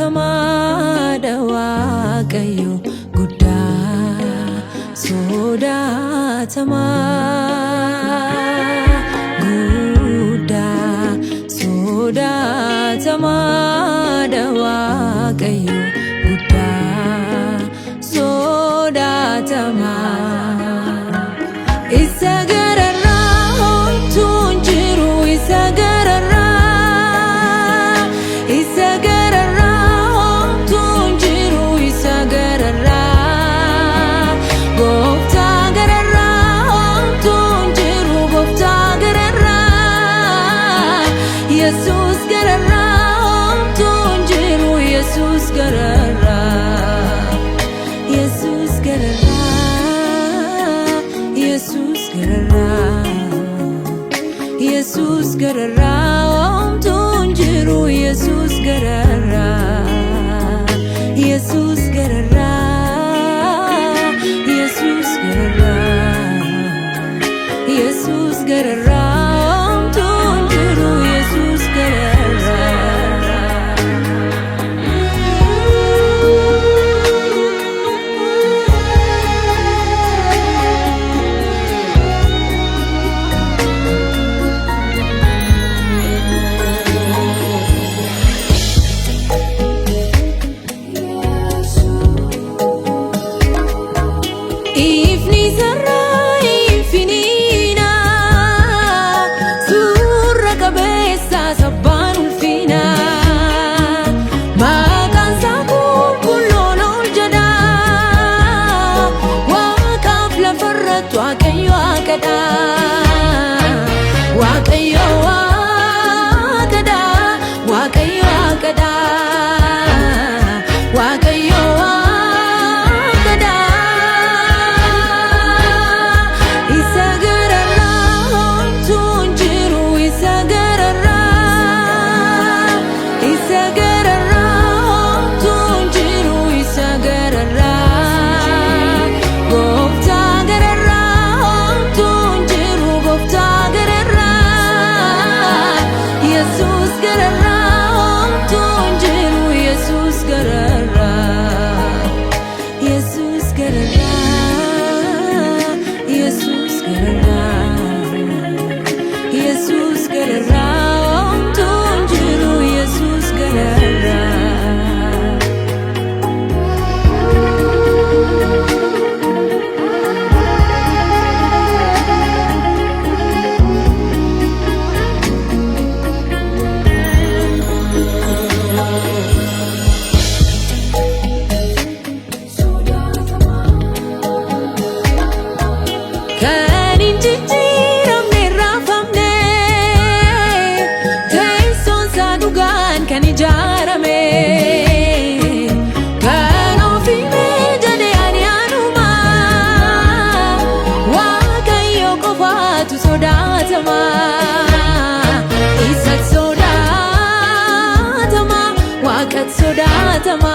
Sodaatamaadha Waaqayyo guddaa, sodaatamaa guddaa, sodaatamaadha Waaqayyo guddaa, sodaatamaa. Isa gararraa homtuun jiru, isa gararraa, isa gararraa homtuun jiru, isa gararraa. Gooftaa gararraa homtuun jiru, gooftaa gararraa. Yesuus gararraa homtuun jiru, Yesuus gararraa. Yesuus gararraa, Yesuus gararraa, Yesuus gararraa homtuun jiru, Yesuus gararraa, Yesuus gararraa, Yesuus gararraa, Yesuus gararraa homtuun jiru, Yesuus gararraa. Ifni sarara infinina, suurra qabeessa sabbaan ulfina. Maqaan isaa qulqulluun ol jedha, Waaqaaf lafarratti Waaqayyo waaqadha. Waaqayyo waaqadha, Waaqayyo waaqadha, Waaqayyo waaqadha. Isa gararraa homtuun jiru, isa gararraa, isa gararraa homtuun jiru, isa gararraa. Gooftaa gararraa homtuun jiru, gooftaa gararraa. Yesuus gararraa homtuun jiru, Yesuus gararraa. Yesuus gararraa, Yesuus gararraa, Yesuus gararraa homtuun jiru, Yesuus gararraa. Kan hin jijjiiramne hin raafamne, teessoon isaa dhugaan kan ijaarame. Kan ofiimee jedhe ani anuma, Waaqayyo qofaatu sodaatama. Isatu sodaatama, Waaqatu sodaatama.